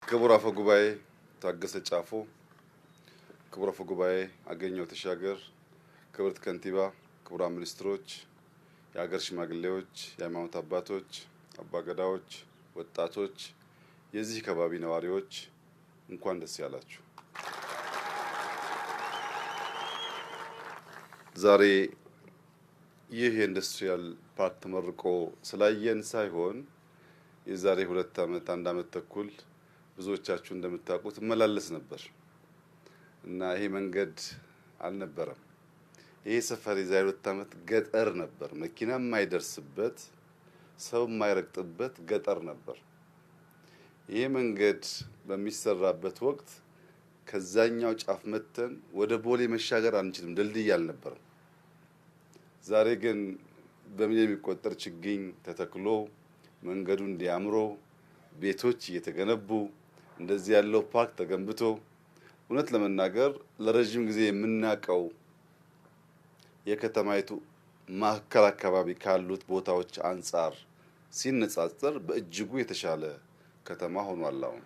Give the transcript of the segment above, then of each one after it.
ክቡር አፈ ጉባኤ ታገሰ ጫፎ፣ ክቡር አፈ ጉባኤ አገኘሁ ተሻገር፣ ክብርት ከንቲባ፣ ክቡራን ሚኒስትሮች፣ የሀገር ሽማግሌዎች፣ የሃይማኖት አባቶች፣ አባገዳዎች፣ ወጣቶች፣ የዚህ ከባቢ ነዋሪዎች እንኳን ደስ ያላችሁ። ዛሬ ይህ የ industrial park ተመርቆ ስላየን ሳይሆን የዛሬ 2 ዓመት፣ 1 ዓመት ተኩል ብዙዎቻችሁ እንደምታውቁት እመላለስ ነበር እና ይሄ መንገድ አልነበረም። ይሄ ሰፈር የዛሬ 2 ዓመት ገጠር ነበር። መኪና የማይደርስበት፣ ሰው የማይረግጥበት ገጠር ነበር። ይሄ መንገድ በሚሰራበት ወቅት ከዛኛው ጫፍ መጥተን ወደ ቦሌ መሻገር አንችልም፣ ድልድይ አልነበረም። ዛሬ ግን በሚሊዮን የሚቆጠር ችግኝ ተተክሎ፣ መንገዱ እንዲያምሮ፣ ቤቶች እየተገነቡ፣ እንደዚህ ያለው ፓርክ ተገንብቶ፣ እውነት ለመናገር ለረጅም ጊዜ የምናውቀው የከተማይቱ ማዕከል አካባቢ ካሉት ቦታዎች አንጻር ሲነጻጸር በእጅጉ የተሻለ ከተማ ሆኗል። አሁን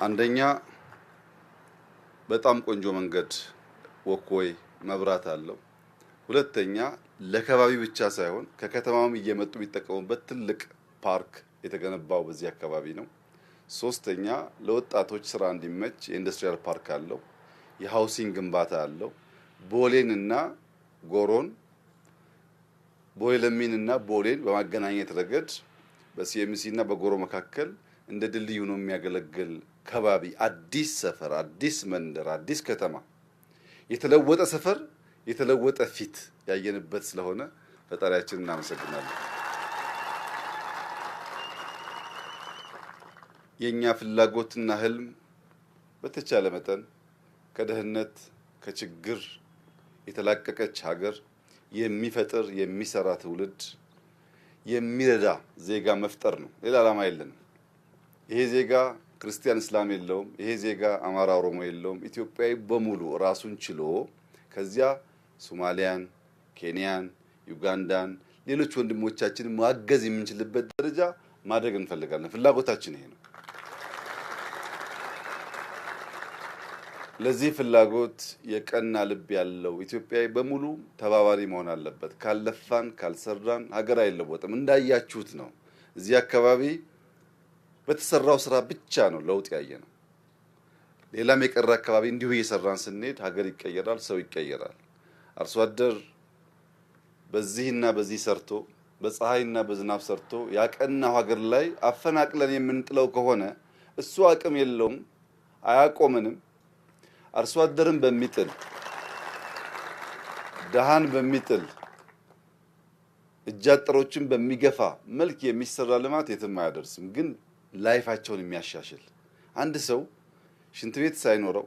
አንደኛ በጣም ቆንጆ መንገድ፣ walkway፣ መብራት አለው። ሁለተኛ ለከባቢ ብቻ ሳይሆን ከከተማውም እየመጡ የሚጠቀሙበት ትልቅ ፓርክ የተገነባው በዚህ አካባቢ ነው። ሶስተኛ ለወጣቶች ስራ እንዲመች የ industrial park አለው። የ housing ግንባታ አለው። ቦሌንና ጎሮን፣ ቦሌ ለሚንና ቦሌን በማገናኘት ረገድ በሲኤምሲ እና በጎሮ መካከል እንደ ድልድይ ሆኖ የሚያገለግል ከባቢ፣ አዲስ ሰፈር፣ አዲስ መንደር፣ አዲስ ከተማ፣ የተለወጠ ሰፈር፣ የተለወጠ ፊት ያየንበት ስለሆነ ፈጣሪያችንን እናመሰግናለን። የኛ ፍላጎትና ህልም በተቻለ መጠን ከድህነት፣ ከችግር የተላቀቀች ሀገር የሚፈጥር፣ የሚሰራ ትውልድ፣ የሚረዳ ዜጋ መፍጠር ነው። ሌላ ዓላማ የለንም። ይሄ ዜጋ ክርስቲያን እስላም የለውም። ይሄ ዜጋ አማራ ኦሮሞ የለውም። ኢትዮጵያዊ በሙሉ ራሱን ችሎ ከዚያ ሶማሊያን፣ ኬንያን፣ ዩጋንዳን፣ ሌሎች ወንድሞቻችን ማገዝ የምንችልበት ደረጃ ማድረግ እንፈልጋለን። ፍላጎታችን ይሄ ነው። ለዚህ ፍላጎት የቀና ልብ ያለው ኢትዮጵያዊ በሙሉ ተባባሪ መሆን አለበት። ካልለፋን፣ ካልሰራን ሀገር አይለወጥም። እንዳያችሁት ነው። እዚህ አካባቢ በተሰራው ስራ ብቻ ነው ለውጥ ያየነው። ሌላም የቀረ አካባቢ እንዲሁ እየሰራን ስንሄድ ሀገር ይቀየራል፣ ሰው ይቀየራል። አርሶ አደር በዚህና በዚህ ሰርቶ፣ በፀሐይና በዝናብ ሰርቶ ያቀናው ሀገር ላይ አፈናቅለን የምንጥለው ከሆነ እሱ አቅም የለውም፣ አያቆምንም። አርሶ አደርን በሚጥል፣ ድሃን በሚጥል፣ እጃጠሮችን በሚገፋ መልክ የሚሰራ ልማት የትም አያደርስም። ግን life ኣቸውን የሚያሻሽል፣ አንድ ሰው ሽንት ቤት ሳይኖረው፣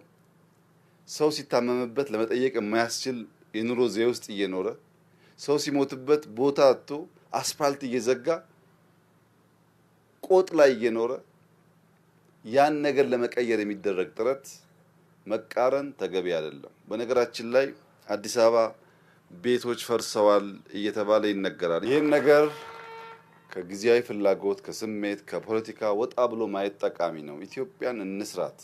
ሰው ሲታመምበት ለመጠየቅ የማያስችል የኑሮ ዘዬ ውስጥ እየኖረ፣ ሰው ሲሞትበት ቦታ አጥቶ አስፋልት እየዘጋ ቆጥ ላይ እየኖረ፣ ያን ነገር ለመቀየር የሚደረግ ጥረት መቃረን ተገቢ አይደለም። በነገራችን ላይ አዲስ አበባ ቤቶች ፈርሰዋል እየተባለ ይነገራል። ይህን ነገር ከጊዜያዊ ፍላጎት፣ ከስሜት፣ ከፖለቲካ ወጣ ብሎ ማየት ጠቃሚ ነው። ኢትዮጵያን እንስራት።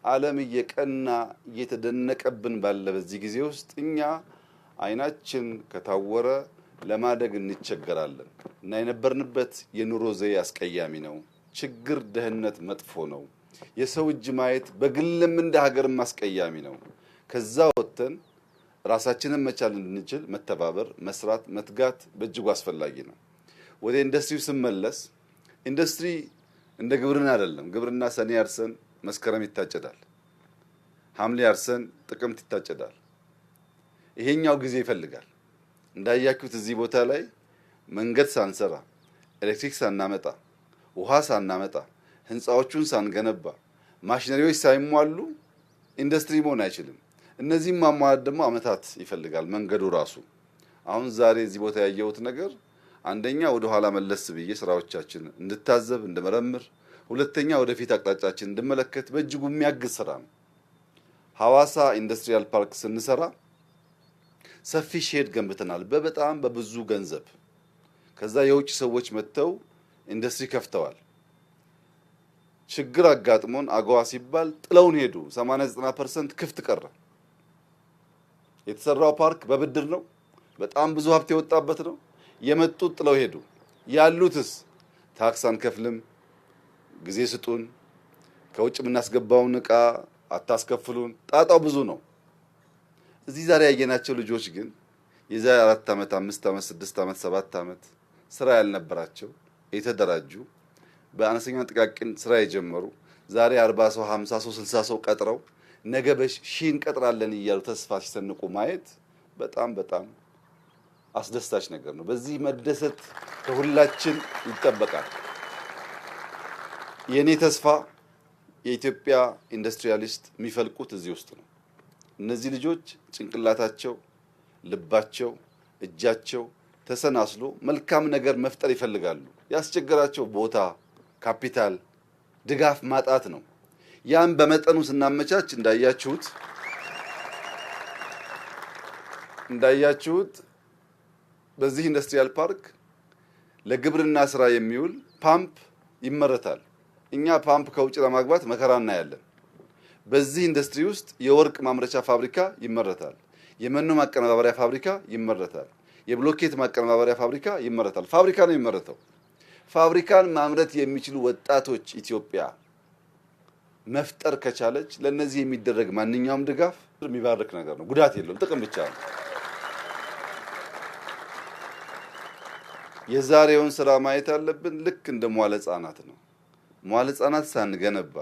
ዓለም እየቀና እየተደነቀብን ባለ በዚህ ጊዜ ውስጥ እኛ አይናችን ከታወረ ለማደግ እንቸገራለን እና የነበርንበት የኑሮ ዘዬ አስቀያሚ ነው። ችግር፣ ድህነት መጥፎ ነው። የሰው እጅ ማየት በግልም እንደ ሀገርም አስቀያሚ ነው። ከዛ ወጥተን ራሳችንን መቻል እንድንችል መተባበር፣ መስራት፣ መትጋት በእጅጉ አስፈላጊ ነው። ወደ ኢንዱስትሪው ስመለስ ኢንዱስትሪ እንደ ግብርና አይደለም። ግብርና ሰኔ አርሰን መስከረም ይታጨዳል። ሐምሌ አርሰን ጥቅምት ይታጨዳል። ይሄኛው ጊዜ ይፈልጋል። እንዳያችሁት እዚህ ቦታ ላይ መንገድ ሳንሰራ፣ ኤሌክትሪክ ሳናመጣ፣ ውሃ ሳናመጣ፣ ህንፃዎቹን ሳንገነባ፣ ማሽነሪዎች ሳይሟሉ ኢንዱስትሪ መሆን አይችልም። እነዚህም ማሟላት ደግሞ አመታት ይፈልጋል። መንገዱ ራሱ አሁን ዛሬ እዚህ ቦታ ያየሁት ነገር አንደኛ ወደ ኋላ መለስ ብዬ ስራዎቻችን እንድታዘብ፣ እንድመረምር፣ ሁለተኛ ወደፊት አቅጣጫችን እንድመለከት በእጅጉ የሚያግዝ ስራ ነው። ሐዋሳ industrial park ስንሰራ ሰፊ shed ገንብተናል። በበጣም በብዙ ገንዘብ ከዛ የውጭ ሰዎች መጥተው ኢንዱስትሪ ከፍተዋል። ችግር አጋጥሞን አጎዋ ሲባል ጥለውን ሄዱ። 80-90% ክፍት ቀረ። የተሰራው ፓርክ በብድር ነው። በጣም ብዙ ሀብት የወጣበት ነው። የመጡት ጥለው ሄዱ። ያሉትስ ታክስ አንከፍልም፣ ጊዜ ስጡን፣ ከውጭ የምናስገባውን እቃ አታስከፍሉን። ጣጣው ብዙ ነው። እዚህ ዛሬ ያየናቸው ልጆች ግን የዛሬ 4 ዓመት፣ 5 ዓመት፣ 6 ዓመት፣ 7 ዓመት ስራ ያልነበራቸው የተደራጁ በአነስተኛ ጥቃቅን ስራ የጀመሩ ዛሬ 40 ሰው፣ 50 ሰው፣ 60 ሰው ቀጥረው ነገ በሺህ እንቀጥራለን እያሉ ተስፋ ሲሰንቁ ማየት በጣም በጣም አስደሳች ነገር ነው። በዚህ መደሰት ከሁላችን ይጠበቃል። የኔ ተስፋ የኢትዮጵያ industrialist የሚፈልቁት እዚህ ውስጥ ነው። እነዚህ ልጆች ጭንቅላታቸው፣ ልባቸው፣ እጃቸው ተሰናስሎ መልካም ነገር መፍጠር ይፈልጋሉ። ያስቸገራቸው ቦታ፣ ካፒታል፣ ድጋፍ ማጣት ነው። ያን በመጠኑ ስናመቻች እንዳያችሁት በዚህ industrial park ለግብርና ስራ የሚውል ፓምፕ ይመረታል። እኛ ፓምፕ ከውጭ ለማግባት መከራ እናያለን። በዚህ ኢንዱስትሪ ውስጥ የወርቅ ማምረቻ ፋብሪካ ይመረታል። የመኖ ማቀነባበሪያ ፋብሪካ ይመረታል። የብሎኬት ማቀነባበሪያ ፋብሪካ ይመረታል። ፋብሪካ ነው የሚመረተው። ፋብሪካን ማምረት የሚችሉ ወጣቶች ኢትዮጵያ መፍጠር ከቻለች ለነዚህ የሚደረግ ማንኛውም ድጋፍ የሚባርክ ነገር ነው። ጉዳት የለውም፣ ጥቅም ብቻ ነው። የዛሬውን ስራ ማየት አለብን። ልክ እንደ መዋለ ህጻናት ነው። መዋለ ህጻናት ሳንገነባ፣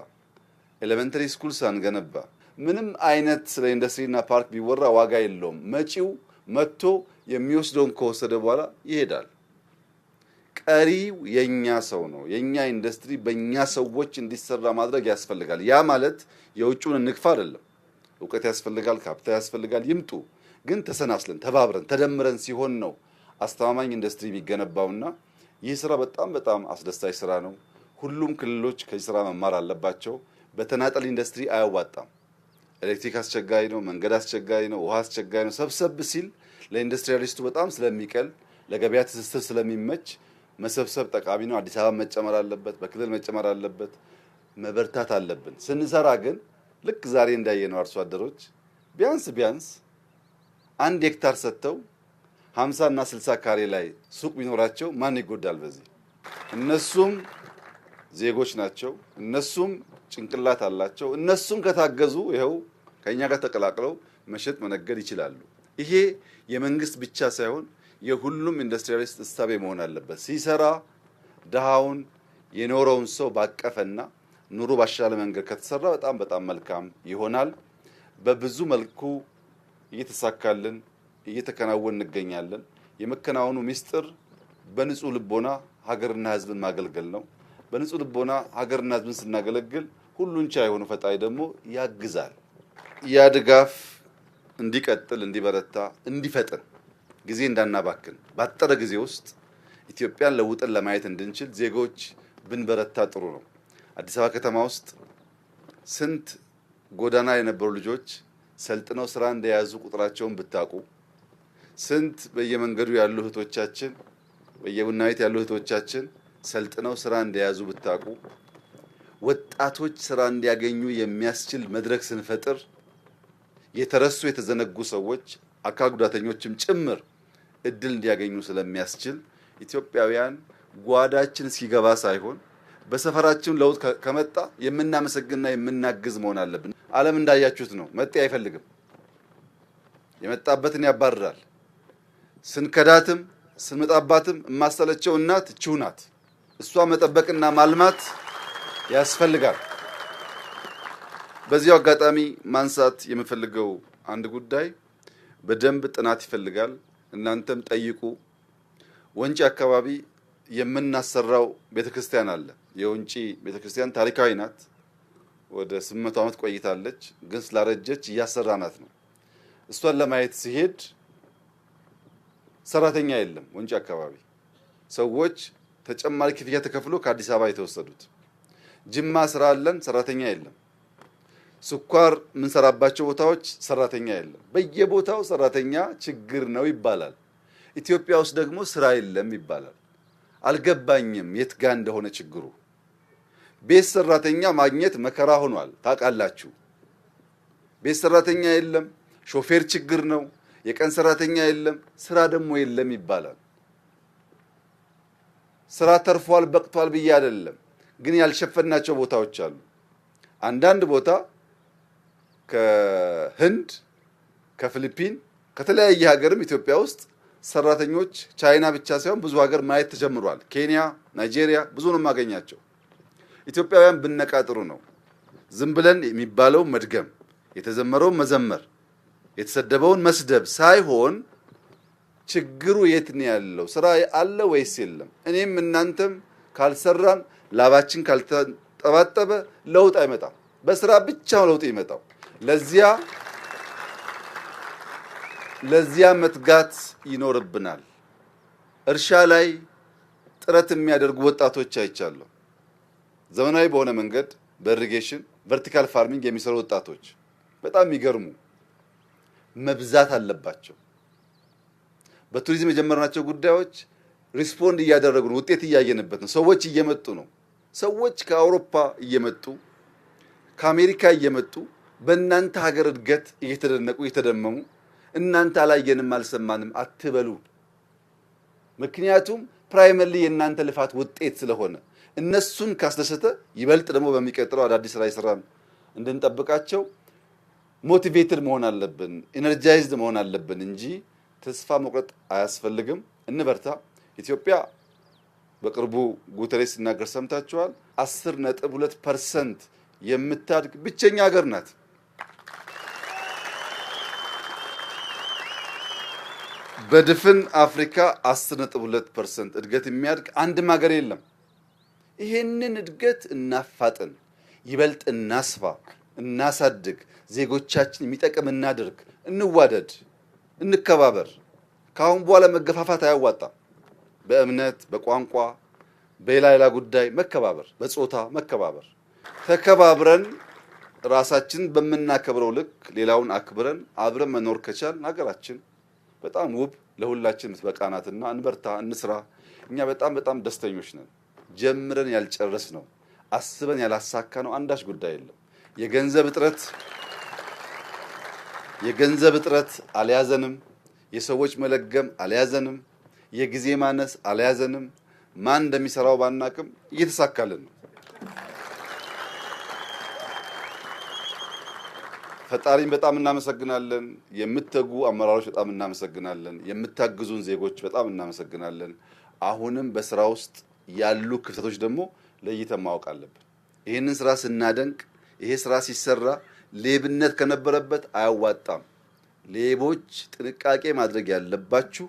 elementary school ሳንገነባ ምንም አይነት ስለ ኢንዱስትሪና ፓርክ ቢወራ ዋጋ የለውም። መጪው መጥቶ የሚወስደውን ከወሰደ በኋላ ይሄዳል። ቀሪው የኛ ሰው ነው። የኛ ኢንዱስትሪ በእኛ ሰዎች እንዲሰራ ማድረግ ያስፈልጋል። ያ ማለት የውጭውን እንግፋ አይደለም። እውቀት ያስፈልጋል፣ ካፒታል ያስፈልጋል። ይምጡ፣ ግን ተሰናስለን ተባብረን ተደምረን ሲሆን ነው አስተማማኝ ኢንዱስትሪ የሚገነባውና ይህ ስራ በጣም በጣም አስደሳች ስራ ነው። ሁሉም ክልሎች ከዚህ ስራ መማር አለባቸው። በተናጠል ኢንዱስትሪ አያዋጣም። ኤሌክትሪክ አስቸጋሪ ነው፣ መንገድ አስቸጋሪ ነው፣ ውሃ አስቸጋሪ ነው። ሰብሰብ ሲል ለ industrialist ኡ በጣም ስለሚቀል፣ ለገበያ ትስስር ስለሚመች መሰብሰብ ጠቃሚ ነው። አዲስ አበባ መጨመር አለበት፣ በክልል መጨመር አለበት፣ መበርታት አለብን። ስንሰራ ግን ልክ ዛሬ እንዳየነው አርሶ አደሮች ቢያንስ ቢያንስ 1 ሄክታር ሰጥተው 50 እና 60 ካሬ ላይ ሱቅ ቢኖራቸው ማን ይጎዳል? በዚህ እነሱም ዜጎች ናቸው። እነሱም ጭንቅላት አላቸው። እነሱም ከታገዙ ይኸው ከኛ ጋር ተቀላቅለው መሸጥ መነገድ ይችላሉ። ይሄ የመንግስት ብቻ ሳይሆን የሁሉም industrialist እሳቤ መሆን አለበት። ሲሰራ ድሃውን የኖረውን ሰው ባቀፈና ኑሮ ባሻለ መንገድ ከተሰራ በጣም በጣም መልካም ይሆናል። በብዙ መልኩ እየተሳካልን እየተከናወን እንገኛለን። የመከናወኑ ሚስጥር በንጹህ ልቦና ሀገርና ሕዝብን ማገልገል ነው። በንጹህ ልቦና ሀገርና ሕዝብን ስናገለግል ሁሉን ቻይ የሆነ ፈጣሪ ደግሞ ያግዛል። ያ ድጋፍ እንዲቀጥል፣ እንዲበረታ፣ እንዲፈጥን ጊዜ እንዳናባክን ባጠረ ጊዜ ውስጥ ኢትዮጵያን ለውጠን ለማየት እንድንችል ዜጎች ብንበረታ ጥሩ ነው። አዲስ አበባ ከተማ ውስጥ ስንት ጎዳና የነበሩ ልጆች ሰልጥነው ስራ እንደያዙ ቁጥራቸውን ብታውቁ፣ ስንት በየመንገዱ ያሉ እህቶቻችን በየቡና ቤት ያሉ እህቶቻችን ሰልጥነው ስራ እንደያዙ ብታውቁ፣ ወጣቶች ስራ እንዲያገኙ የሚያስችል መድረክ ስንፈጥር የተረሱ የተዘነጉ ሰዎች አካል ጉዳተኞችም ጭምር እድል እንዲያገኙ ስለሚያስችል ኢትዮጵያውያን ጓዳችን ሲገባ ሳይሆን በሰፈራችን ለውጥ ከመጣ የምናመሰግንና የምናግዝ መሆን አለብን። ዓለም እንዳያችሁት ነው። መጤ አይፈልግም። የመጣበትን ያባርራል። ስንከዳትም ስንመጣባትም የማሰለቸው እናት እቺው ናት። እሷ መጠበቅና ማልማት ያስፈልጋል። በዚያው አጋጣሚ ማንሳት የምፈልገው አንድ ጉዳይ በደንብ ጥናት ይፈልጋል። እናንተም ጠይቁ። ወንጪ አካባቢ የምናሰራው ቤተክርስቲያን አለ። የወንጪ ቤተክርስቲያን ታሪካዊ ናት። ወደ 800 ዓመት ቆይታለች። ግን ስላረጀች እያሰራናት ነው። እሷን ለማየት ሲሄድ ሰራተኛ የለም። ወንጪ አካባቢ ሰዎች ተጨማሪ ክፍያ ተከፍሎ ከአዲስ አበባ የተወሰዱት። ጅማ ስራ አለን፣ ሰራተኛ የለም። ስኳር የምንሰራባቸው ቦታዎች ሰራተኛ የለም። በየቦታው ሰራተኛ ችግር ነው ይባላል። ኢትዮጵያ ውስጥ ደግሞ ስራ የለም ይባላል። አልገባኝም የት ጋ እንደሆነ ችግሩ። ቤት ሰራተኛ ማግኘት መከራ ሆኗል፣ ታውቃላችሁ። ቤት ሰራተኛ የለም፣ ሾፌር ችግር ነው፣ የቀን ሰራተኛ የለም፣ ስራ ደግሞ የለም ይባላል። ስራ ተርፏል በቅቷል ብዬ አይደለም፣ ግን ያልሸፈናቸው ቦታዎች አሉ። አንዳንድ ቦታ ከህንድ፣ ከፊሊፒን፣ ከተለያየ ሀገርም ኢትዮጵያ ውስጥ ሰራተኞች ቻይና ብቻ ሳይሆን ብዙ ሀገር ማየት ተጀምሯል። ኬንያ፣ ናይጄሪያ ብዙ ነው የማገኛቸው። ኢትዮጵያውያን ብንነቃ ጥሩ ነው። ዝም ብለን የሚባለው መድገም፣ የተዘመረውን መዘመር፣ የተሰደበውን መስደብ ሳይሆን ችግሩ የት ነው ያለው? ስራ አለ ወይስ የለም? እኔም እናንተም ካልሰራን፣ ላባችን ካልተጠባጠበ ለውጥ አይመጣም። በስራ ብቻ ነው ለውጥ ይመጣው። ለዚያ መትጋት ይኖርብናል። እርሻ ላይ ጥረት የሚያደርጉ ወጣቶች አይቻለሁ። ዘመናዊ በሆነ መንገድ በ irrigation vertical farming የሚሰሩ ወጣቶች በጣም የሚገርሙ መብዛት አለባቸው። በቱሪዝም የጀመርናቸው ጉዳዮች respond እያደረጉ ነው። ውጤት እያየንበት ነው። ሰዎች እየመጡ ነው። ሰዎች ከአውሮፓ እየመጡ፣ ከአሜሪካ እየመጡ በእናንተ ሀገር እድገት እየተደነቁ፣ እየተደመሙ፣ እናንተ አላየንም አልሰማንም አትበሉ። ምክንያቱም primarily የእናንተ ልፋት ውጤት ስለሆነ እነሱን ካስደሰተ ይበልጥ ደግሞ በሚቀጥለው አዳዲስ ስራ ይሰራን እንድንጠብቃቸው motivated መሆን አለብን፣ energized መሆን አለብን እንጂ ተስፋ መቁረጥ አያስፈልግም። እንበርታ። ኢትዮጵያ በቅርቡ ጉተሬስ ሲናገር ሰምታችኋል። 10.2% የምታድግ ብቸኛ ሀገር ናት። በድፍን አፍሪካ 10.2% እድገት የሚያድግ አንድም ሀገር የለም። ይሄንን እድገት እናፋጥን፣ ይበልጥ እናስፋ፣ እናሳድግ፣ ዜጎቻችን የሚጠቅም እናድርግ፣ እንዋደድ፣ እንከባበር። ከአሁን በኋላ መገፋፋት አያዋጣም። በእምነት፣ በቋንቋ፣ በሌላ ሌላ ጉዳይ መከባበር፣ በጾታ መከባበር፣ ተከባብረን ራሳችንን በምናከብረው ልክ ሌላውን አክብረን አብረን መኖር ከቻልን ሀገራችን በጣም ውብ ለሁላችን የምትበቃ ናትና እንበርታ፣ እንስራ። እኛ በጣም በጣም ደስተኞች ነን። ጀምረን ያልጨረስነው፣ አስበን ያላሳካነው አንዳች ጉዳይ የለም። የገንዘብ እጥረት አልያዘንም። የሰዎች መለገም አልያዘንም። የጊዜ ማነስ አልያዘንም። ማን እንደሚሰራው ባናቅም እየተሳካልን ነው። ፈጣሪን በጣም እናመሰግናለን። የምትተጉ አመራሮች በጣም እናመሰግናለን። የምታግዙን ዜጎች በጣም እናመሰግናለን። አሁንም በስራ ውስጥ ያሉ ክፍተቶች ደግሞ ለይተን ማወቅ አለብን። ይህንን ስራ ስናደንቅ፣ ይሄ ስራ ሲሰራ ሌብነት ከነበረበት አያዋጣም። ሌቦች ጥንቃቄ ማድረግ ያለባችሁ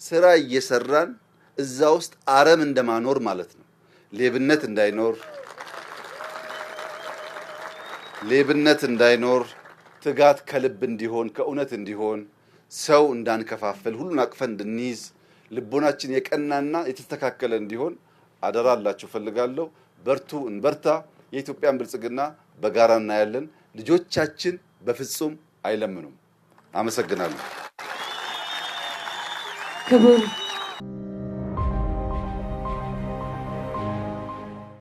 ስራ እየሰራን እዛ ውስጥ አረም እንደማኖር ማለት ነው። ሌብነት እንዳይኖር፣ ሌብነት እንዳይኖር፣ ትጋት ከልብ እንዲሆን፣ ከእውነት እንዲሆን፣ ሰው እንዳንከፋፍል፣ ሁሉን አቅፈን እንድንይዝ፣ ልቦናችን የቀናና የተስተካከለ እንዲሆን አደራ አላችሁ ፈልጋለሁ። በርቱ፣ እንበርታ። የኢትዮጵያን ብልጽግና በጋራ እናያለን። ልጆቻችን በፍጹም አይለምኑም። አመሰግናለሁ። ክቡር